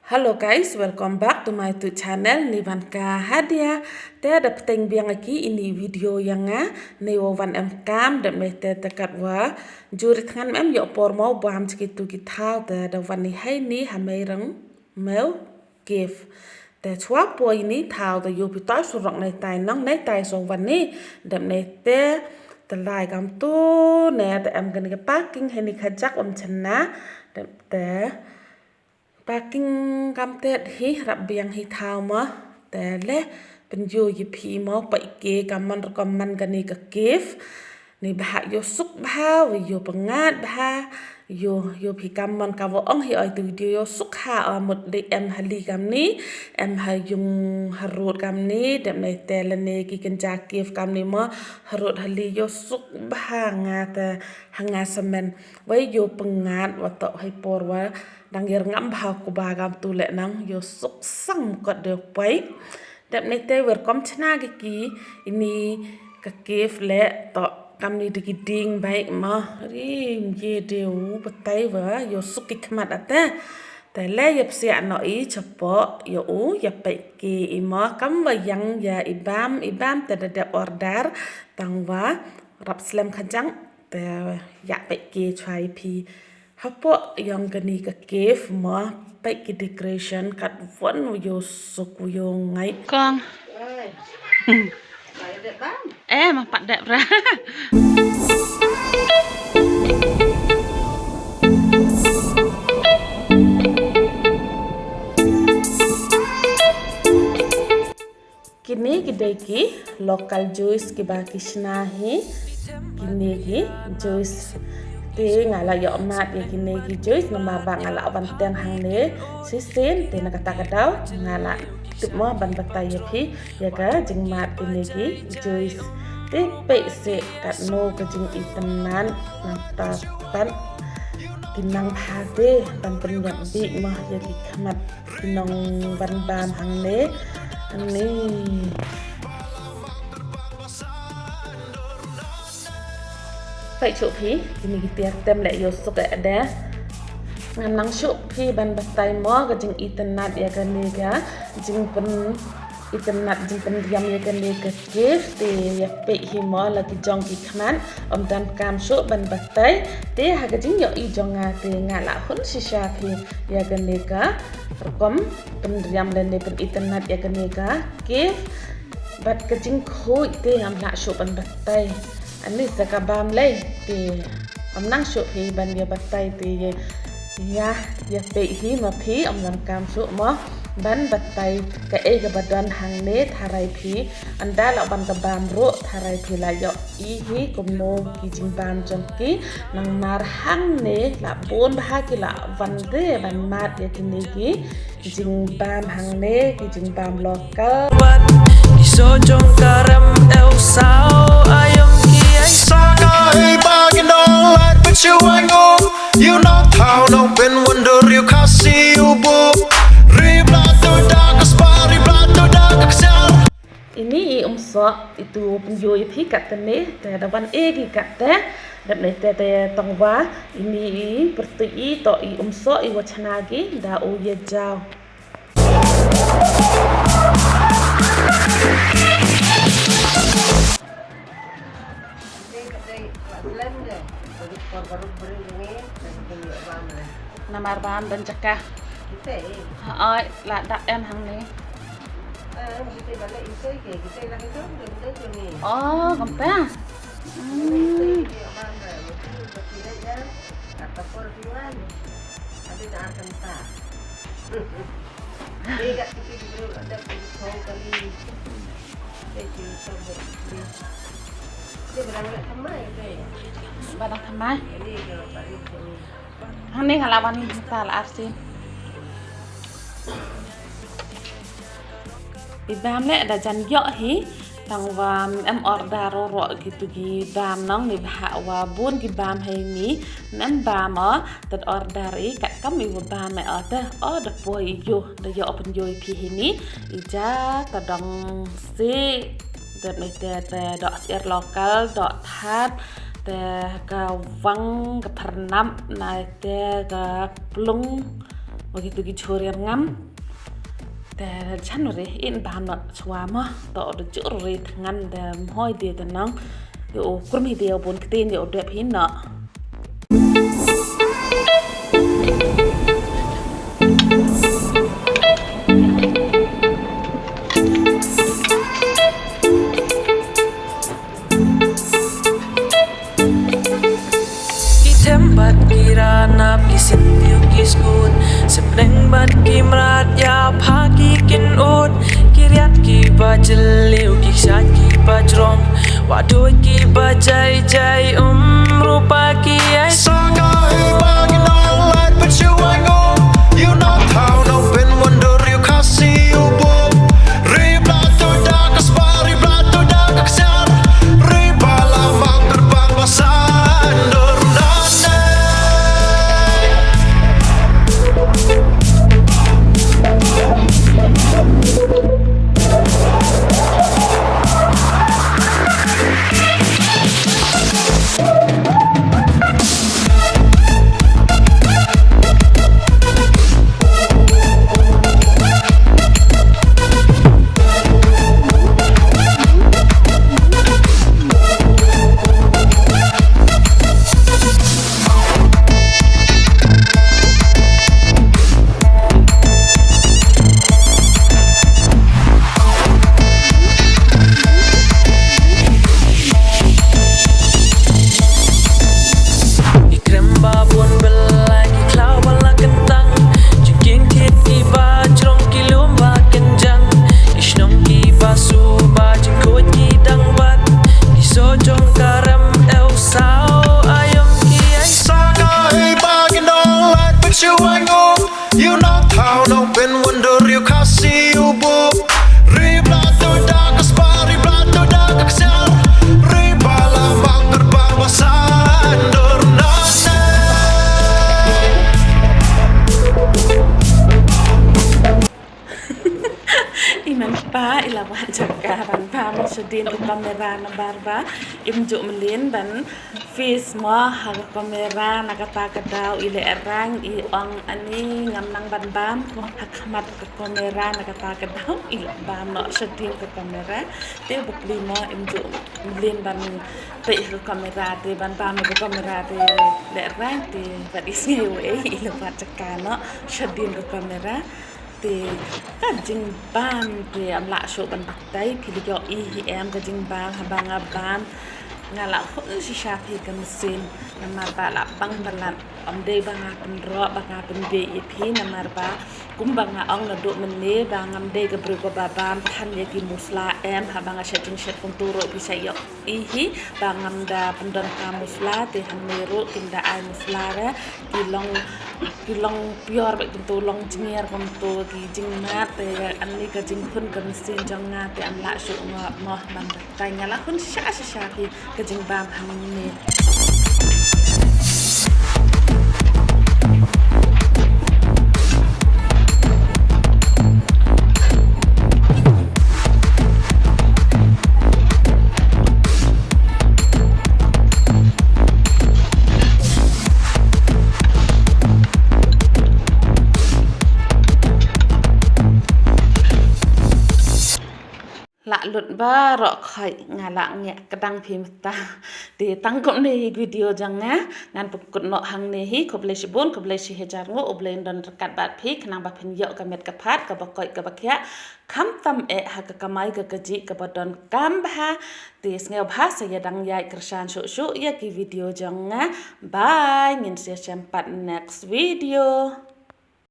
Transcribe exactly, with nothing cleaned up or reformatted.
Hello guys, welcome back to my YouTube channel, Nivanka Hadia. Te da pteng biang aki ini video yang nga, ne wa wan em kam dep ne te te kat wa. Juri tngan em yok por mau bam chiki tu ki thau te da wan ni hai ni ha mai rang meu gift. Te chwa po ini thau te yo pi tai surok ne tai nong ne tai so wan ni dep ne te te lai kam tu ne te em kani ka parking hai ni ka jak um chena dep te. Parking kam tet hi rap biang hi thau mo. Te le pynjoi ki phi mo pai ke kam man rukom man kani ka gift. Ni bha yo suk bha wa yo pyngat bha. Yo yo phi kam man ka wa ong hi oi tu video yo suk ha o mut de em hali kam ni. Em ha yung harut kam ni dep ne te le ne ki kenja gift kam ni mo. Harut hali yo suk bha nga te ha nga semen. Wei yo pyngat wa to hai por wa. Dang yer ngam bha ku ba kam tu le nang yo suk sang kot de pai. Dep ne te wer kom chna ki ki ini ka gift le to kam ni de ki ding bai ma ri ye de u batai wa yo suk ki khmat ate. Te le yap sia no i chapo yo u ya pai ki i ma kam wa yang ya i bam i bam te da dep order tang wa rap slem khajang te ya pai ki chwa i phi. Hapoh yong kani ka gift mo peit ki decoration kat von u yo suk u yo ngai. Kong. Eh, ma pat dep ra. Kine ki dei ki local juice kiba ki shna hi. Kine ki juice te nga la ïoh mad ïa kine ki juice namar ba nga la wan teng hangne shisien te na kata ka daw nga la tip mo ban batai ïa phi ïa ka jingmad kine ki juice. Te peit se katno ka jingitynnad nangta pat ki nang bha te ban pynïap bih mo ïa ki khmat. Nong ban bam hangne. Hangne. Peit shuh phi, kine ki tiar tem leh ïoh suk eh de. Ngam nang shuh phi ban batai mo ka jingitynnad ïa kane ka jingpyn itynnad jingpyndiam ïa kane ka gift te ïa peit hi mo la ki jong ki khmat. Ym donkam shuh ban batai te ha ka jingïohi jong nga te nga la hun shisha phi ïa kane ka rukom pynriam lane pynitynnad ïa kane ka gift. Bad ka jingkhuid te ngam lah shuh ban batai. Ani sa ka bam lei te ym nang shuh phi ban ïa batai te ïa ïa ïa peit hi ma phi ym donkam shuh mo ban batai kaei kaba don hangne tharai phi ynda lah ban ka bam ruh tharai phi la ïoh i hi kumno ki jingbam jong ki namar hangne la bun bha ki la wan de ban mad ïa kine ki jingbam hangne ki jingbam local. Ki so jong ka rem eu sao ayong ki ai sa ka hei ba ki nong lai pynchu ai ngo. You know how nong pyn wonder you ka si u bu. Ri bla tu da ka spa ri bla tu da ka ksiar. Ini i umsoh itu pynjoi phi kat te ne te da ban e ki kat te. Dep ne te te tong wa ini i pyrti i to i umsoh i wa chna ki da u ye jaw. Namar bam dan jaka. Ai la dak em hangne. Oh, gampa. Hmm. Ba dang thymmai. Hangne nga la wan mynta la arsien. I bam leh da jan ïoh hi tang wa em order ro ro kitu ki bam nong ni bha wa bun ki bam hei ni em bam o. Tad order i kat kam i wa bam e o te o da poi i yu da ïoh pynjoi phi hi ni i ja ta dong si. Dep ne te te doh sir local doh that te ka wang ka pharnap na te ka plung Wa ki tu ki churiar ngam. Te chan re in bam no chwa mo. To do jur re thngan de mhoi de de nang. Yo krum hi de bun ktin yo dep hin no. Ki them bad ki ranap, ki siew ki skut, sepneng bad ki mrad, ïa pha ki kynut, ki riat ki ba jylliew, ki shait ki ba jrong, wa doi ki ba jai jai, um rupa ki ai. Sa ka i ba ngi nong lait pynshua ngum, you know how no pyn wonder you kasi u bup. Ri bla tu da ka spa, ri bla tu da ka ksiar, ri ba la mang terbang ba san dur na ne. Ki krem ba bun belai, ki khlaw ba la kyntang, jingkieng thied ki ba jrong, ki lum ba kynjang, ki shnong ki ba suba, jingkhuid ki dang bat, ki sojong ka rem eu saw aïom ki ai. Sa ka i ba ngi nong lait pynshua ngum, you know how no pyn wonder you kasi u bup. Ri bla tu da ka spa, ri bla tu da ka ksiar, ri ba la mang terbang ba san dur na ne. I man pa i la wan jaka ban bam shadien ka kamera namar ba im ju mlien ban face mo ha ka kamera na kata ka daw. I lehraiñ i ong ani ngam nang ban bam ha khmat ka kamera na kata ka daw. I la bam noh shadien ka kamera. Te bapli mo im ju mlien ban peit ha ka kamera te ban bam ha ka kamera te lehraiñ te bad i sngew ei i la wan jaka noh shadien ka kamera. Te ka jingbam te ym lah shuh ban batai, phi la ïohi hi em ka jingbam haba nga bam. Nga la hun shisha phi ka machine namar ba la bang palat. Ym dei ba nga pynroh ba nga pynbeit ïa phi namar ba kumba nga ong naduh mynne ba ngam dei ka briew kaba bam than ïa ki musla em. Haba nga shet jingshet kumtu ruh phi sa ïoh i hi ba ngam da pyndonkam musla, te hangne ruh kim da ai musla re, ki long, ki long pior bad kumtu, long jngiar kumtu ki jingmad. Te ani ka jingkhun ka machine jong nga te ym lah shuh noh mo ban batai. Nga la hun shisha shisha phi ka jingbam hangne. Lah lut baroh khoit, nga lah ngeh kdang phi mynta. Te tang kumne hi video jong nga, ngan pynkut noh hangne hi. Khublei shibun, khublei shihajar nguh, U Blei un don ryngkat bad phi khnang ba phin ïoh ka met ka phad kaba koit kaba khiah, khamtam eh ha ka kamai ka kajih kaba donkam bha. Te sngewbha sa ïa dang ïaid kyrshan shuh shuh ïa ki video jong nga. Bye, ngin sa ïashem pat next video.